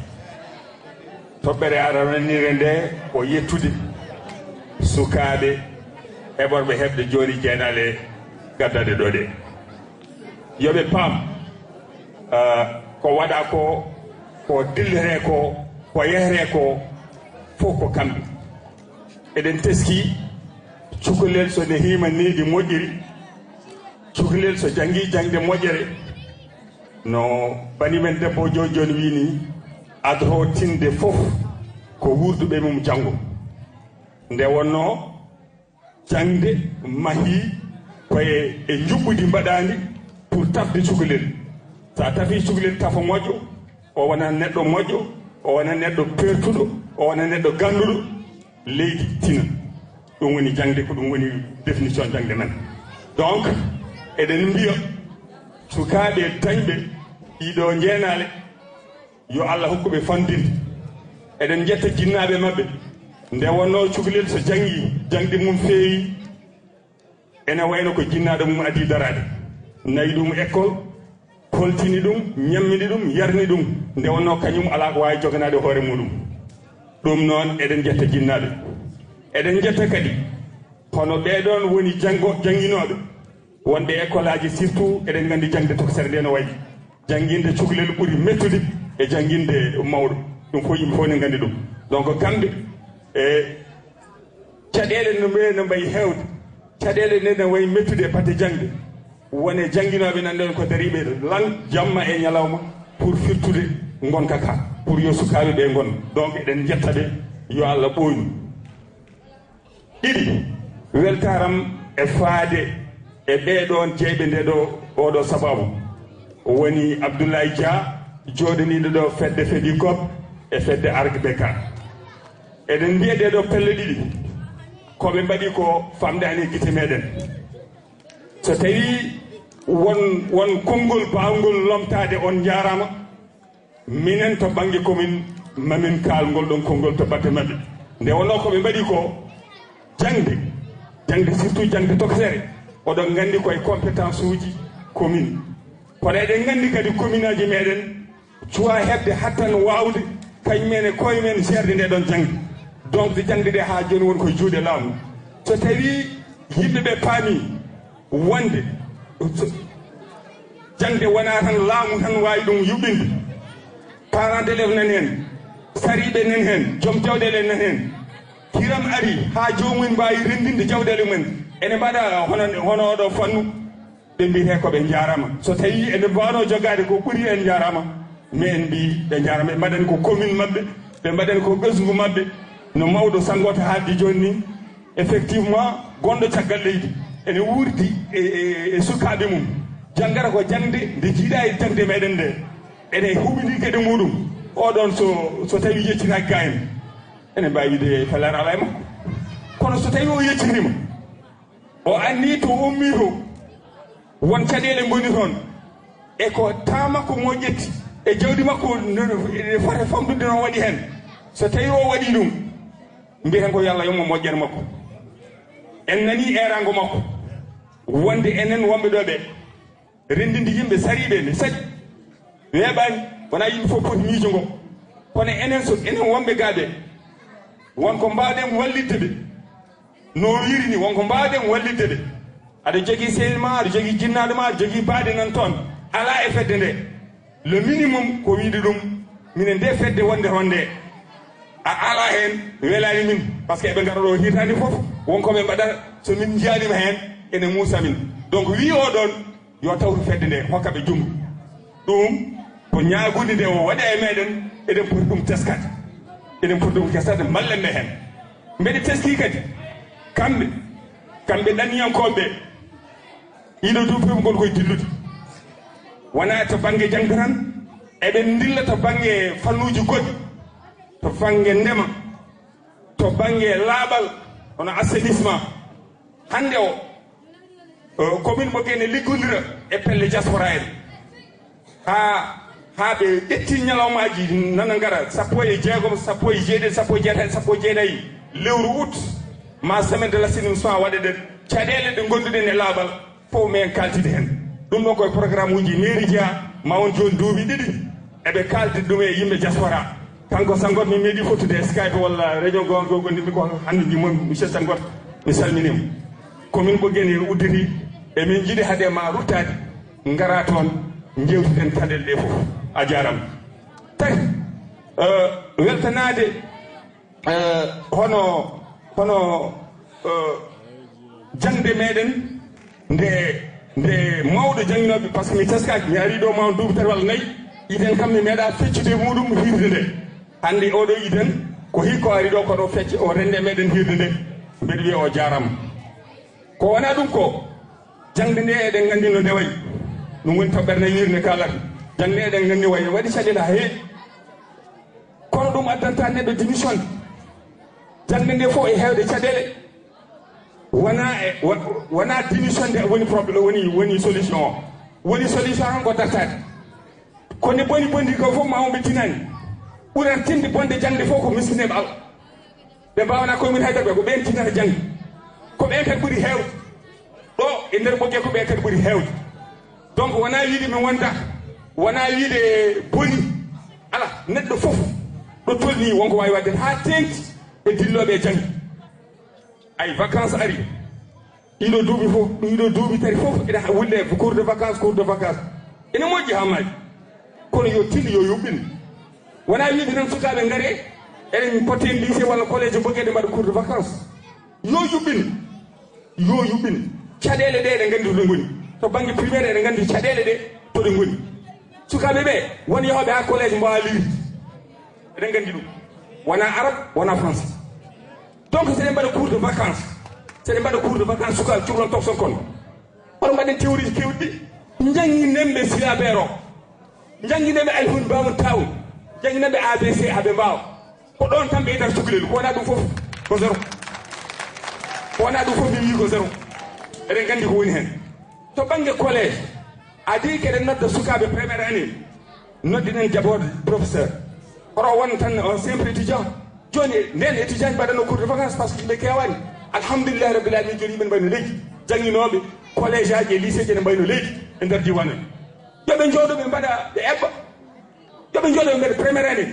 Toɓɓere arananire nde ko yettude sukaaɓe heɓorɓe heɓde jooni jeenale gaddaɗe ɗo ɗe. Yo ɓe paam, ko waɗa ko, ko dilletee ko, ko yehetee ko fof ko kamɓe. Eɗen teskii cukalel so nehiima needi moƴƴiri, cukalel so janngii jaŋde moƴƴere, no bani men debbo jooni jooni wii nii, adotoo tinde fof ko wuurduɓe mum janngo. Nde wonnoo jaŋde mahii ko e e njuɓɓudi mbaɗaandi pour tafde cukalel. So a tafii cukalel tafo moƴƴo, o wona neɗɗo moƴƴo, o wona neɗɗo peertuɗo, o wona neɗɗo gannduɗo, leydi tina. Ɗum woni jaŋde, ko ɗum woni définition jaŋde men. Donc, eɗen mbiya sukaaɓe dañɓe ɗiɗo njeenaale, yo Allah hokku ɓe fanndinde. Eɗen njetta jinnaaɓe maɓɓe. Nde wonnoo cukalel so janngi, jaŋde mum feewi, ene wayno ko jinnaaɗo mum adii daraade, nawi ɗum école, holtini ɗum, ñammini ɗum, yarni ɗum, nde wonnoo kañum alaa ko waawi joganaade hoore muɗum. Ɗum noon, eɗen njetta jinnaaɓe. Eɗen njetta kadi, hono ɓee ɗoon woni janngo-, jannginooɓe, wonɓe e école aji, surtout eɗen nganndi jaŋde tokosere nde no wayi. Jannginde cukalel ɓuri mettude e jannginde mawɗo. Ɗum fof yimɓe fof ne nganndi ɗum. Donc, kamɓe e caɗeele no mbe-, no mbayi heewde. Caɗeele ɗe no wayi mettude e batte jaŋde. Won e jannginooɓe nan ɗoon ko dariiɓe lan jamma e ñalawma pour firtude ngonka ka, pour yo sukaaɓe ɓe ngon. Donc, eɗen njetta ɓe, yo Allah ɓooynu. Ɗiɗi, weltaaram e faade e ɓee ɗoon jeyɓe nde ɗo, oo ɗo sababu. O woni Abdoulaye Dia, jooɗaniiɗo ɗo fedde Fedicop e fedde ARC-B K. Eɗen mbiya ɗee ɗo pelle ɗiɗi, ko ɓe mbaɗi ko famɗaani e gite meɗen. So tawii won, won konngol baawngol lomtaade, on njaaraama. Minen to bannge commune, mamin kaal ngol ɗon konngol to batte maɓɓe. Nde wonnoo ko ɓe mbaɗi ko jaŋde, jaŋde surtout jaŋde tokosere, oɗon nganndi koye compétence uji commune. Kono eɗen nganndi kadi commune aji meɗen cuwa heɓde hattan waawde kañum en e koye men gérde nde ɗon jaŋde. Donc, jaŋde nde haa jooni woni koye juuɗe laamu. So tawii yimɓe ɓe paami wonde so, jaŋde wonaa tan laamu tan waawi ɗum yuɓɓinde. Parents d'élèves nan heen, sariiɓe nan heen, joom jawɗeele nan heen. Kiram ari haa joomum en mbaawi renndinde jawɗeele mumen. Ene mbaɗa hono, hono oɗo fannu, ɓe mbiyetee ko ɓe njaaraama. So tawii ene mbaawno jogaade ko ɓuri, en njaaraama, mais en mbii ɓe njaaraama. Ɓe mbaɗani ko commune maɓɓe, ɓe mbaɗani ko ɓesngu maɓɓe. No mawɗo Sanngoota haaldi jooni ni, effectivement, gonɗo caggal leydi ene wuurdi e, e, e sukaaɓe mum. Janngata ko jaŋde nde jiidaa e jaŋde meɗen nde. Ene huɓindii geɗe muɗum. Oɗon so, so tawii yeccitaaki ga en, ene mbaawi wiide falaare alaa e makko. Kono so tawii o yeccitiima, o anni to ummi to, won caɗeele ngoni toon, e ko temps makko mo ƴetti, e jawdi makko no, no, ene fota famɗude no waɗi heen. So tawii o waɗii ɗum, mbiyeten ko yo Allah yoɓ mo moƴƴere makko. En nanii eeraango makko, wonde enen wonɓe ɗo ɓe, renndinde yimɓe sariiɓe ne saɗi, weeɓaani, wonaa yimɓe fof poti miijo ngo. Kono enen, so enen wonɓe gaa ɓe, won ko mbaawɗen wallitde ɓe. No wiiri ni, won ko mbaawɗen wallitde ɓe. Aɗa jogii sehil ma, aɗa jogii jinnaaɗo ma, aɗa jogii baade nan toon. Alaa e fedde nde. Le minimum ko wiide ɗum, minen nde fedde wonde toon nde, a alaa heen, welaani min. Parce que eɓe ngara ɗo hitaande fof, won ko ɓe mbaɗata, so min njiyaanima heen, ene muusa min. Donc, wii o ɗoon, yo tawtu fedde nde, hokka ɓe junngo. Ɗum ko ñaagunde nde o waɗi e meɗen, eɗen poti ɗum teskade. Eɗen poti ɗum teskade, mballen ɓe heen. Mbeɗe teskii kadi, kamɓe, kamɓe ɗanniyankooɓe ɓe, ɗiɗo duuɓi fof ngol koye dillude. Wonaa to bannge jaŋde tan, eɓen ndilla to bannge fannuuji goɗɗi, to bannge ndema, to bannge laaɓal, hono assainissement. Hannde o, o, commune mo Guéné liggondira e pelle diaspora en. Haa, haa ɓe ƴetti ñalawmaaji nana ngara, sappo e jeegom, sappo e jeeɗiɗi, sappo e jeetati, sappo e jeenayi lewru août, ma semaine de l'assainissement waɗeɗen. Caɗeele ɗe ngonnduɗen e laaɓal, fof men kaltide heen. Ɗum ɗo koye programme uji mairie jeyaa, ma won jooni duuɓi ɗiɗi, eɓe kaaldi ɗum e yimɓe diaspora. Kanko Sanngoota, mi meeɗi fottude e Skype walla réunion goo goo, gonndiimi ko hannde njimon, monsieur Sanngoota, mi salminiima. Commune mo Guéné udditi, emin njiɗi hade ma ruttaade, ngara toon, njeewtiden caɗeele ɗe fof. A jaaraama. Tati, eh, weltanaade, eh, hono, hono, eh, jaŋde meɗen, nde, nde mawɗo jannginooɓe, par ce que mi teskaaki, mi arii ɗo ma duuɓi tati walla nayi, iden kam mi meeɗaa feccude e muɗum hirde nde. Hannde oɗo iden ko hikko ari ɗo, kono fecce o rende meɗen hirde nde. Mbeɗa wiya o jaaraama. Ko wonaa ɗum ko, jaŋde nde eɗen nganndi no nde wayi. Ɗum woni toɓɓere nayi wiirnde kaalata. Jaŋde eɗen nganndi wayi waɗi caɗeele haa heewi. Kono ɗum addanta neɗɗo démission. Jaŋde nde fof e heewde caɗeele. Wona e, wa-, wona démission nde woni problème, woni, woni solution o. Woni solution tan ko dartaade. Ko nde boni boni ko fof ma on ɓe tinani. Ɓurata tinde bonde jaŋde fof ko miskineeɓe Allah. Ɓe mbawana koye mum haydara ɓe, ko ɓen tinata jaŋde. Ko ɓen kadi ɓuri heewde. Ɗo e nder Ɓoggee ko ɓen kadi ɓuri heewde. Donc wona wiide mi wonda, wona wiide boni. Ala, neɗɗo fof ɗo tolni wonko wawi wadde haa teŋti e dillooɓe e jaŋde. Ay, vacances ari. Ɗiɗo duuɓi fof, ɗiɗo duuɓi tati fof eɗen wulle cours de vacances, cours de vacances. Ene moƴƴi haa maayi. Kono yo tinno, yo yuɓɓin. Wona wiide tan sukaaɓe ngare, eɗen potte heen lycée walla collège Ɓoggee, eɗen mbaɗa cours de vacances. Yo yuɓɓin. Yo yuɓɓin. Caɗeele ɗe eɗen nganndi to ɗe ngoni. To bannge primaire eɗen nganndi caɗeele ɗe to ɗe ngoni. Sukaaɓe ɓe won yahooɓe haa collège mbawa lire. Eɗen nganndi ɗum. Wona arabe, wona français. Donc, so eɗen mbaɗa cours de vacances, so eɗen mbaɗa cours de vacances, sukaaɓe cukalon tokson kon. Hoto mbaɗen théorie keewɗi ɗi. Njannginen ɓe silabeer o. Njannginen ɓe alifun bawun tawun. Njannginen ɓe A B C haa ɓe mbaawa. Ko ɗon tan ɓeydata cukalel. Ko wona ɗum fof ko zéro. Ko wona ɗum fof mi wii ko zéro. Eɗen nganndi ko woni heen. To bannge collège, adi keɗen nodda sukaaɓe première année. Noddiɗen jaɓooɓe professeur. Hoto won tan on simple étudiant. Jooni nden étudiant mbaɗano cours de vacances parce que ɓe keewani. Alhamdulillahi rabbil alamin, jooni yimɓe mbayno leydi. Jannginooɓe collège aji e lycée ji ene mbayno leydi e nder diiwaan aji. Yo ɓe njooɗo ɓe mbaɗa ɓe eɓɓa. Yo ɓe njooɗo ɓe mbaɗa première année.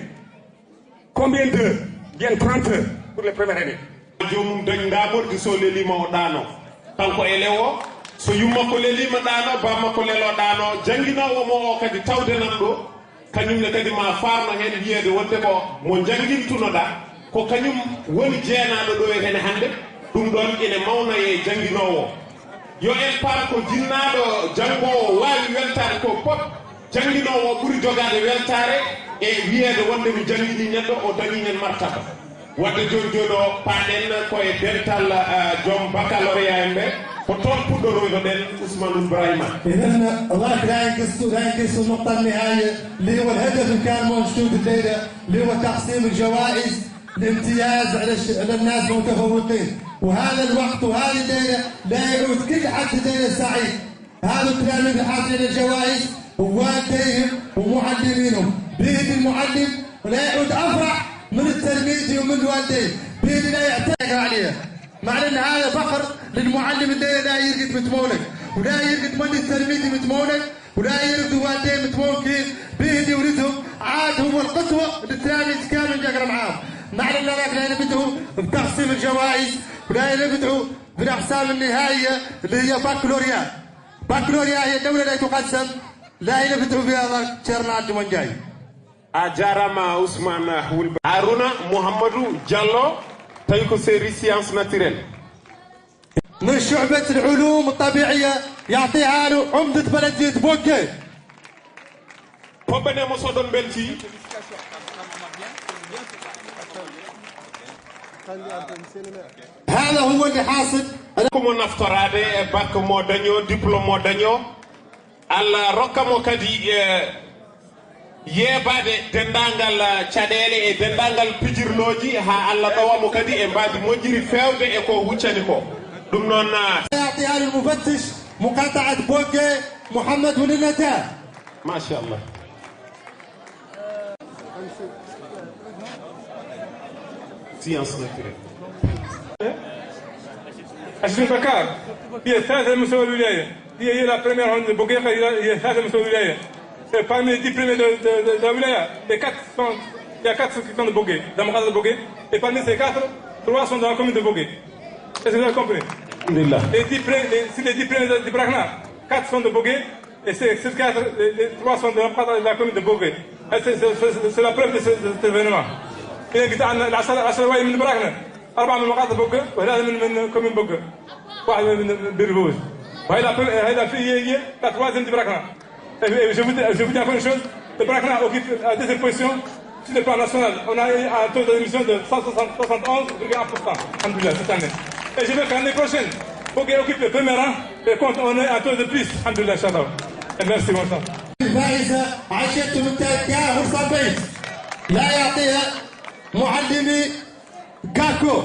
Combien d'heures? Mbiyen trente heures pour les premières années. Joomum dañ ndaamordi, so leliima o ɗaano. Kanko élève o, so yummakko leliima ɗaano, bammakko lelo ɗaano, jannginoowo mo o kadi tawde nan ɗo, kañum ne kadi ma faarno heen wiyeede wonde ko mo njanngintunoɗaa, ko kañum woni jeenaaɗo ɗo e hene hannde, ɗum ɗoon ene mawna e jannginoowo. Yo en paam ko jinnaaɗo janngoowo waawi weltaade ko pop, jannginoowo ɓuri jogaade weltaare e wiyeede wonde mi janngini neɗɗo, o dañi heen martaba. Wadde jooni jooni o, paaɗen ko e dental, ah, joom baccalauréat en ɓe, ko toon puɗɗoroynoɗen Ousmane Ibrahima. إذن الله رايك السو-، رايك السو-، النقطة النهائية اللي هو الهدف اللي كان موجود الليلة، اللي هو تقسيم الجوائز الامتياز على الش-، على الناس المتفوقين. وهذا الوقت وهذه الليلة لا يعود كل حد ليلة سعيد. هذا التلاميذ الحاصلين على الجوائز ووالديهم ومعلمينهم. بيد المعلم ولا يعود أفرح من التلميذ ومن والديه. بيد لا يعترف عليه. مع أن هذا فخر للمعلم اللي لا يرقد متمولك، ولا يرقد من التلميذ متمولك، ولا يرقد والديه متمولكين. بيد ولدهم عاد هو القدوة للتلاميذ كامل جاكر معاهم. مع أن ذاك لا ينبتهم بتقسيم الجوائز، ولا ينبتهم بالأقسام النهائية اللي هي بكالوريا. بكالوريا هي الدولة اللي تقسم، لا ينبتهم بها الله تشيرنا عند من جاي. A jaaraama Ousmane Wul Ba. Haruna Mouhamadou Diallo, tawi ko série science naturelle. من شعبة العلوم الطبيعية يعطيها له عمدة بلدية بوكي. Ko ɓe ne mo soɗon belti. هذا هو اللي حاصل. Ko mo naftoraade e bac mo daño, diplôme mo daño. Allah rokka mo kadi, eh, yeebaade denndaangal, eh, caɗeele e denndaangal pijirlooji, haa Allah ɗowa mo kadi e mbaadi moƴƴiri feewde e ko huccani ko. Ɗum noon, ah, يعطيها للمفتش مقاطعة بوكي محمد ولي النجاة. Machallah. Science naturelle. Ashraf Bakar, il est seize e mustawa wilaya. Il est, il est la première ronde de Bogué, il est, il est seize e mustawa wilaya. Et parmi les dix premiers de, de, de, de la wilaya, les quatre sont, il y a quatre qui sont de Bogué, dans Mokhatar de Bogué. Et parmi ces quatre, trois sont dans la commune de Bogué. Est-ce que vous avez compris? Alhamdulillah. Les dix premiers, les, sur les dix premiers de, de Brakna, quatre sont de Bogué. Et c'est, c'est quatre, les, les trois sont de la, de la commune de Bogué. Et c'est, c'est, c'est, c'est la preuve de ce, de cet événement. إذا قلت عن العشرة، العشرة واحد من براكنا، أربعة من مقاطعة بوقة، وثلاثة من، من كومين بوقة، واحد من، من بيرفوز. وهي la première، هي la fille، هي، هي la troisième de براكنا. Et, et je vous dis, je vous dis encore une chose, le Brakna occupe la deuxième position sur le plan national. On a eu un taux d'admission de cent soixante, soixante-onze virgule un pour cent, alhamdoulilah, cette année. Et je veux que l'année prochaine, Bogué occupe le premier rang et qu'on, on ait un taux de plus, alhamdoulilah, inchallah. Et merci, bonsoir. الفائزة عائشة من تاكا غرفة بيت. لا يعطيها معلمي كاكو.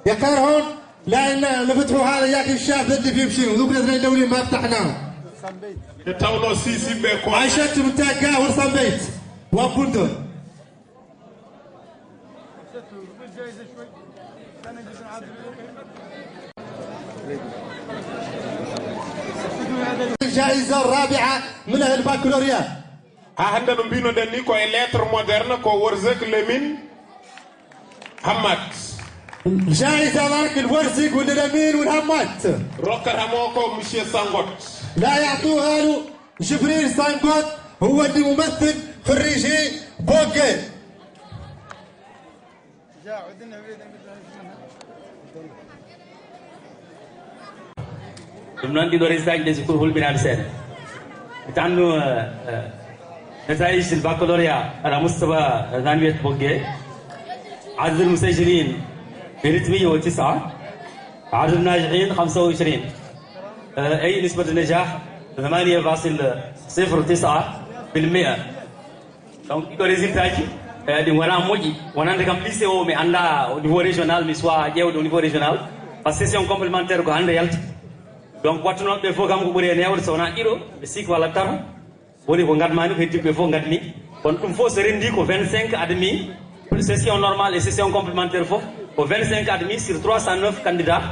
يا كارهون، لا، إن نفتحوا هذا ياك الشاف اللي فيه بشيء، وذوك الأثنين الأولين ما فتحناه. Nde tawnoo Siisiɓe ko عائشة من تاكا غرفة بيت. وابندون. الجائزة الرابعة من البكالوريا. Haa hannde no mbino ɗen ni ko e lettre moderne ko Worzek Lemin Hammat. الجائزة مارك الورزق والأمين والهمات. Rokkata mo ko Monsieur Sangot. لا يعطوها له جبريل سانغوت، هو اللي ممثل خريجي بوكي. Ɗum noon, ɗiɗo résultat ji ɗi si pour hulɓinaade seeɗa. Mi tanno, eh, eh, نتائج البكالوريا على مستوى ثانوية بوكي. عدد المسجلين بريتمي هو تسعة. عدد الناجحين خمسة وعشرين. Eh, أي نسبة النجاح ثمانية فاصل صفر تسعة بالمئة. Donc, ɗiɗo résultat ji, eh, ɗi ngonaa moƴƴi. Wonande kam lycée o, mi anndaa au niveau régional, mi suwaa ƴeewde au niveau régional. Par session complémentaire ko hannde yalti. Donc, wattunooɓe ɓe fof kam ko ɓuri heen heewde, so wonaa ɗiɗo, ɓe sik walla tato. Woni ko ngadmaani, ko heddiiɓe ɓe fof ngadmi. Kono ɗum fof so renndii ko vingt-cinq admis, session normale et session complémentaire fof, ko vingt-cinq admis sur trois cent neuf candidats.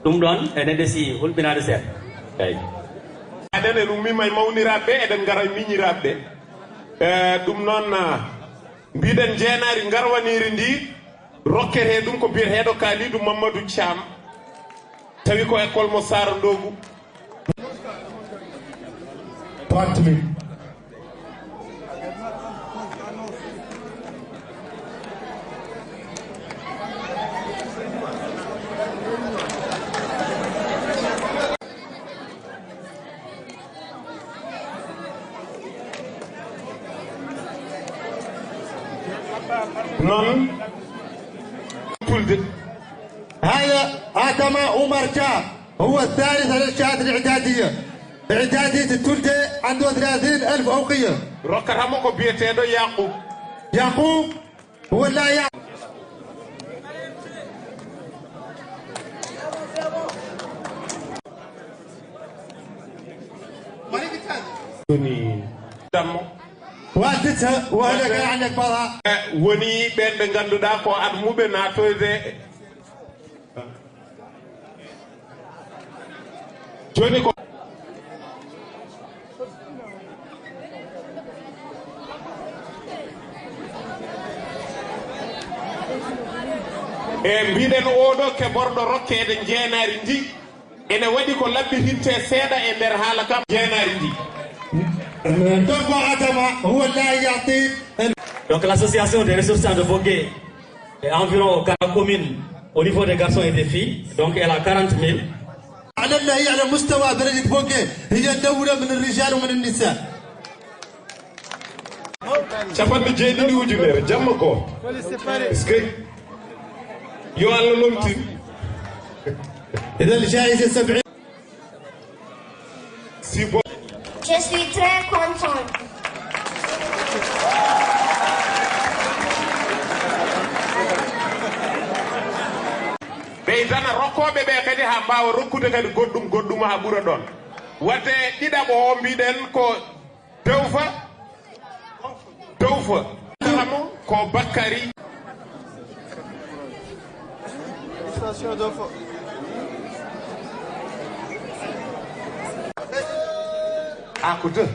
Ɗum ɗoon ene ɗesi hulɓinaade seeɗa. Eey. Aɗen en ummima e mawniraaɓe ɓe, eɗen ngara e miñiraaɓe ɓe. Eh, ɗum noon, ah, mbiɗen njeenaari ngarwaniiri ndi, rokketee ɗum ko biyeteeɗo Kalidou Mamadou Thiam, tawi ko école mo Saara Ndoogu. Trente mille. Noon, tulde. هذا آدم عمر جا، هو الثالث على الشهادة الإعدادية. إعدادية التلدة عنده ثلاثين ألف أوقية. Rokkata mo ko biyeteeɗo Yaquub. يعقوب هو لا يع- Woni dammo. Waddita, wala ka ande bala. Eh, woni ɓen ɓe ngannduɗaa ko admuɓe naatoyde. Jooni ko e mbiɗen oɗo keɓorɗo rokkeede njeenaari ndi. Ene waɗi ko laɓɓitinte seeɗa e nder haala kam, jeenaari ndi. Donc, Adama, هو لا يعطي. Donc, l'association des ressortissants de Bogué est environ aux quarante communes au niveau des garçons et des filles. Donc, elle a quarante mille. على اللي هي على مستوى بلدية بوكي، هي الأولى من الرجال ومن النساء. Capanɗe jeeɗiɗi ujunere, jamma ko. Est-ce que? Yo Allah lomtin. إذا الجائزة سبعين. Si bo- Je suis très content. Ɓeydana rokkooɓe ɓe kadi haa mbaawa rokkude kadi goɗɗum, goɗɗum haa ɓura ɗoon. Waɗde ɗiɗaɓo o mbiɗen ko Dewfa. Dewfa. Kala mo ko Bakary. Félicitations, Dewfa. Ah, ko deux.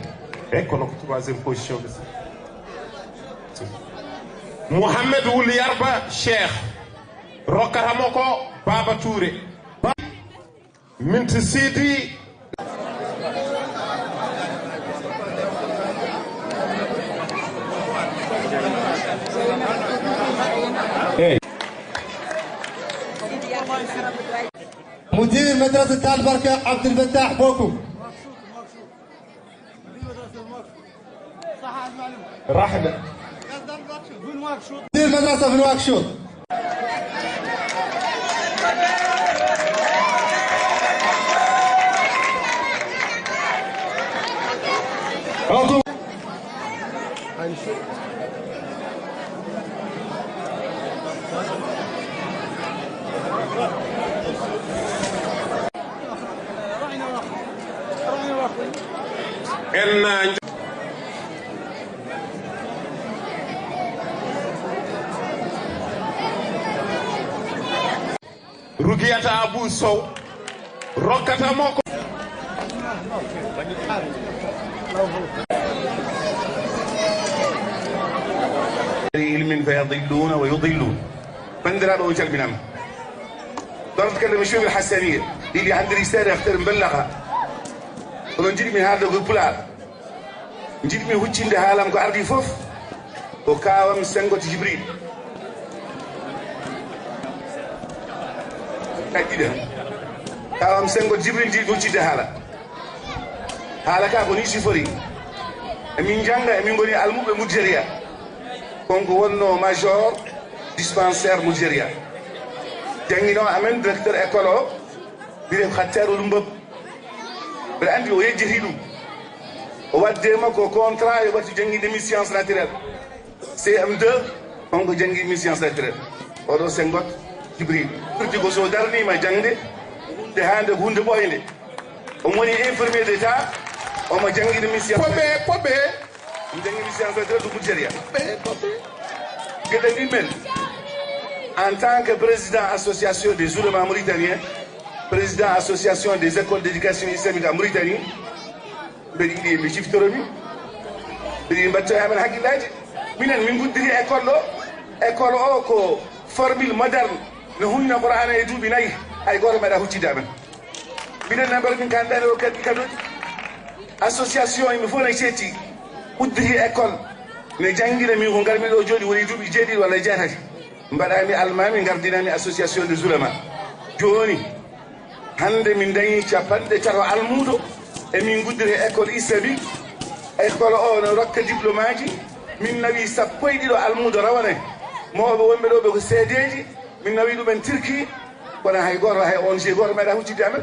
Eh, kono ko troisième position ɓe. Mohamed Wul Yarba Cheikh. Rokkata mo ko Baba Touré. Minti Sidi. Eey. مدير مدرسة البركة عبد الفتاح بوكو. Rahma. Dil madrasa fi Nouakchott. Oto. En, uh, Rukiyata Abou Sow rokkata mo ko. Ilmin fa yadilluna wa yudillun. Banndiraaɓe, on calminama. Darto kadi mi Choubil Hassaniya, ɗiɗi handiri seeɗa, affaire mbellaka. Kono jiɗmi haalde ko Pulaar. Njiɗmi huccinde haalam ko ardii fof, ko kaawam Senngoot Jibril. Kadi ɗiɗi han. Kaawam Senngoot Jibril njiɗmi huccinde haala. Haala ka ko ni sifori. Emin njannga, emin ngoni almuɓɓe Mujeriya. Kanko wonno major dispensaire Mujeriya. Jannginoo amen directeur école o, biyetee ko Xatteeru Lumbab. Mbeɗa anndi o yejjiti ɗum. O wadde makko contrat yo ɓattu jannginde mi science naturelle. C M deux, on ko janngi mi science naturelle. Oɗo Senngoot Jibril. Firti ko so darniima jaŋde, huunde hannde, huunde ɓooynde. Omo woni infirmier d'état, omo janngina mi science. Poɓe, poɓe. Mi janngi mi science naturelle to Nigeria. Poɓe, poɓe. Geɗe ɗimmen, en tant que président association des oulémas mauritaniens, président association des écoles d'éducation islamique en Mauritanie, mbeɗa yiɗi mi ciftoro mi. Mbeɗa yiɗi mbaɗto e amen hakkillaaji. Minen min nguddiri école ɗo. École o ko formule moderne. No hunna Qur'aana e duuɓi nayi. Hay gooto meeɗa huccitde amen. Minen ne mbaɗa min kandani o kadi kadoji. Association yimɓe fof ne cetti. Udditi école. Ne janngina min ko ngarmi ɗo jooɗi woni duuɓi jeeɗiɗi walla jeetati. Mbaɗami almami, ngardinami association des oulémas. Jooni, hannde min dañi capanɗe tato almuudo, e min nguddiri école islamique. École o no rokka diplôme aji. Min nawi sappo e ɗiɗo almuudo rawane. Mawɓe wonɓe ɗo ɓe ko seedeeji. Min nawi ɗumen Turquie. Kono hay gooto, hay O N G gooto meeɗa huccitde amen.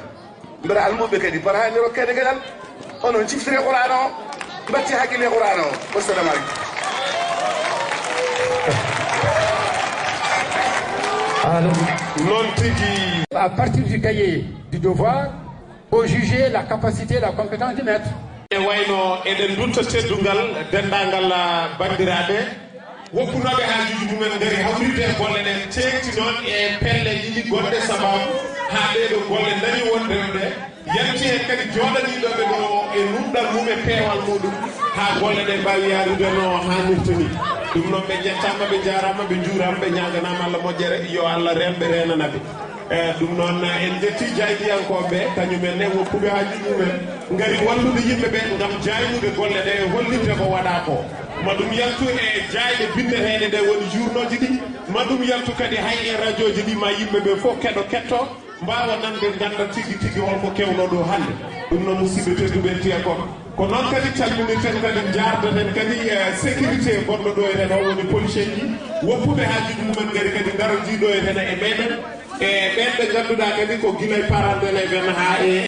Mbeɗa almuɓe kadi, para hannde rokkeede geɗal. Onon ciftire Qur'aana o, mbatte hakkille e Qur'aana o. Wassalamu aleykum. Allô. Noon tigi. À partir du cahier du devoir, pour juger la capacité et la compétence du maître. Ene wayno eɗen ndutta teddungal denndaangal banndiraaɓe woppunooɓe haajuuji mumen ngari hawride e golle ɗe, teeŋti noon e pelleeji ɗi gonɗe sabaabu haa ɗee ɗoo golle ndañi wonde ɗe. Yanti heen kadi jooɗaniiɗo ɓe ɗo e nunɗal mum e peewal muɗum haa golle ɗe mbaawi yaarude no haanirta ni. Ɗum noon ɓe njettaama, ɓe njaaraama, ɓe njuuraama, ɓe ñaaganaama Allah moƴƴere, yo Allah reen ɓe reenana ɓe. E ɗum noon en njettii jaaydiyankooɓe ɓe, kañum en ne woppuɓe haajuuji mumen ngari wallude yimɓe ɓe ngam jaaynude golle ɗe e hollitde ko waɗaa ko. Ma ɗum yaltu e jaayɗe binndeteeɗe ɗe woni journaux ji ɗi, ma ɗum yaltu kadi hay e radio ji ɗi, ma yimɓe ɓe fof keɗo kettoo. Mbaawa nande ngannda tigi tigi hol ko kewnoo ɗo hannde. Ɗum noon musidɓe tedduɓe e tiyakon. Ko noon kadi calminirten kadi njaardaten kadi e sécurité gonɗo ɗo e ren o woni policier ji woppuɓe haajuuji mumen ngari kadi ndarodiiɗo e ren e meɗen. E ɓen ɓe ngannduɗaa kadi ko gila e parents d'élèves en haa e